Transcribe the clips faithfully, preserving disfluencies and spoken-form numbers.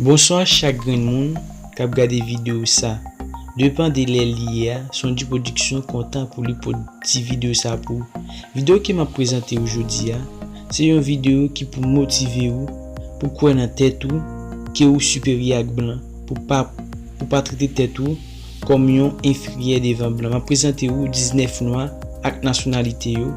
Bonswa chak grenn moun k ap gade videyo sa. Depann de lè li ye a, Sondy Production kontan pou li pot ti videyo sa pou ou. Videyo ke m ap prezante ou jodi a, se yon videyo ki pou motive ou, pou kwè nan tèt ou, ke ou siperyè ak blan, pou pa, pou pa trete tèt ou kòm yon enferyè devan blan. M ap prezante ou diznèf nwa ak nasyonalite yo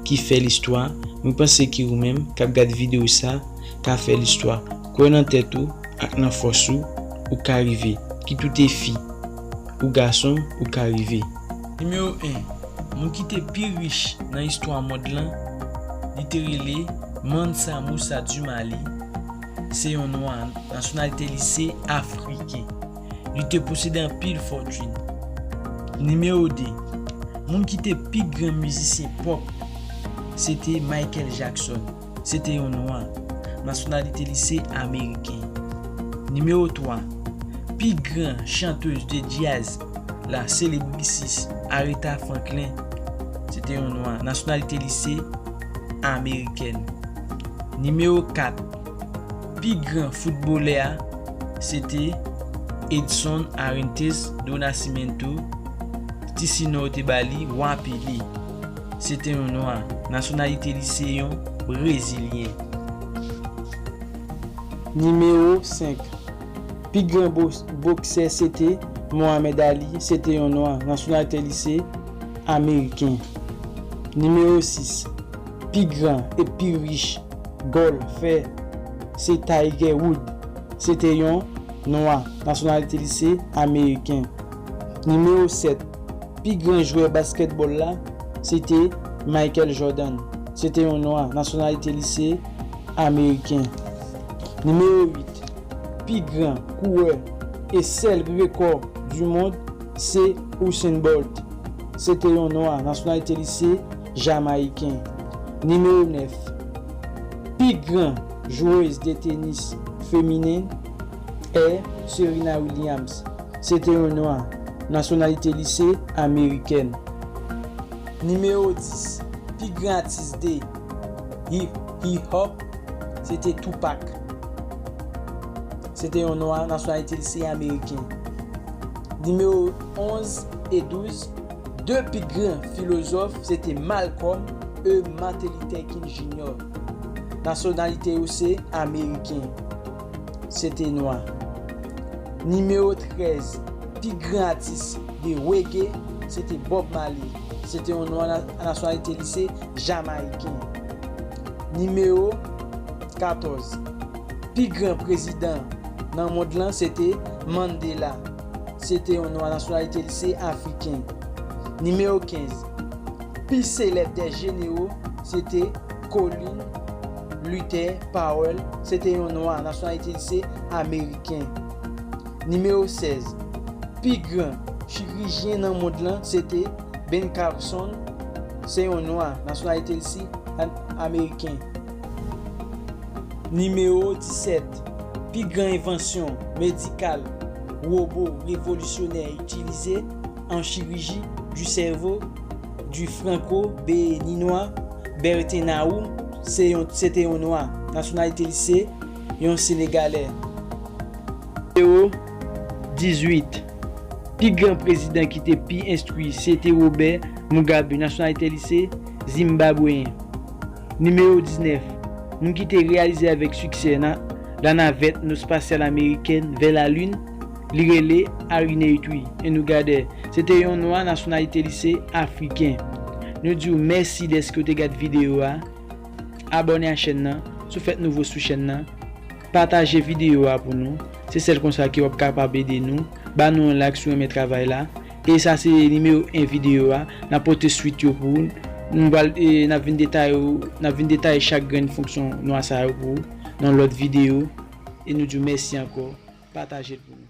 ki fè listwa. Mwen panse ke ou menm k ap gad videyo sa ka fè listwa. Kwè nan tèt ou ak nan fòs ou, ou ka rive. Kit ou te fi ou gason, ou ka rive. Nimewo en, moun ki te pi rich nan istwa mond lan, li te rele Mansa Musa Dumali. Se yon nwa, nasyonalite li se afriken. Li te posede anpil fòtin. Nimewo de, moun ki te pi gran mizisyen pòp, se te Michael Jackson. Se te yon nwa. Nasyonalite li se ameriken. Nimewo twa, pi gran chantez de djaz la, selebrisis Aretha Franklin. Se te yon nwa. Nasyonalite li se amerikèn. Nimewo kat, pi gran foutbolè a, se te Edson Arantes do Nascimento. Ti sinon yo te ba li Wa Pele. Se te yon nwa. Nasyonalite li se yon brezilyen. Nimewo senk, pi gran bo-, boksè se te Mohamed Ali, se te yon nwa. Nasyonalite li se ameriken. Nimewo sis, pi gran e pi rich gòlfè se Tiger Woods, se te yon nwa. Nasyonalite li se ameriken. Nimewo sèt, pi gran jwè baskètbòl la, se te Michael Jordan. Se te yon nwa. Nasyonalite li se ameriken. Nimewo uit, pi gran kourè e sèl rekò du mond se Usain Bolt. Se te yon nwa. Nasyonalite li se jamayiken. Nimewo nèf, pi gran jwez de tenis feminen è Serena Williams. Se te yon nwa. Nasyonalite li se amerikèn. Nimewo dis, pi gran atis de hip, hip hop, se te Tupac. Se te yon nwa, nasyonalite li se ameriken. Nimewo onz e douz, de pi gran filozòf, se te Malcolm e Martin Luther King Junior. Nasyonalite yo se ameriken. Se te nwa. Nimewo trèz, pi gran atis de reggae, se te Bob Marley. Se te yon nwa, na-, nasyonalite li se jamayiken. Nimewo katòz, pi gran prezidan nan mond lan, se te Mandela. Se te yon nwa, nasyonalite li se afriken. Nimewo kenz, pi selèb dè jenero, se te Colin Luther Powell. Se te yon nwa, nasyonalite li se ameriken. Nimewo sèz, pi gran chirijyen nan mond lan, se te Ben Carson. Se yon nwa, nasyonalite li se an-, ameriken. Nimewo disèt, pi gran envansyon medikal, wobo revolisyonè itilize an chiriji du sèvo du franko-beninwa, Bertin Aou, se yon, se te yon nwa. Nasyonalite li se yon Senegalè. Nimewo dizuit, pi gran prezidan ki te pi enstwi, se te Robert Mugabe, nasyonalite li se Zimbabweyen. Nimewo diznèf, moun ki te reyalize avèk siksè nan lanavèt espasyal amerikèn vè lalin, li rele Harry Neytwi, e nou gade, se te yon nwa, nasyonalite li se afriken. Nou di w mèsi dèske w te gad videyo a. Abòne a chèn nan, si w fèk nouvo sou chèn nan. Pataje videyo a pou nou. Se sèl konsa ke w ap kapab ede nou. Ba nou yon like si w renmen travay la. E sa se nimewo en videyo a. N ap pote swit yo pou ou. Nou pral, e, n ap vin detaye, n ap vin detaye chak grenn fonksyon nwa sa yo pou ou nan lòt videyo. E nou di w mèsi ankò. Pataje l pou nou.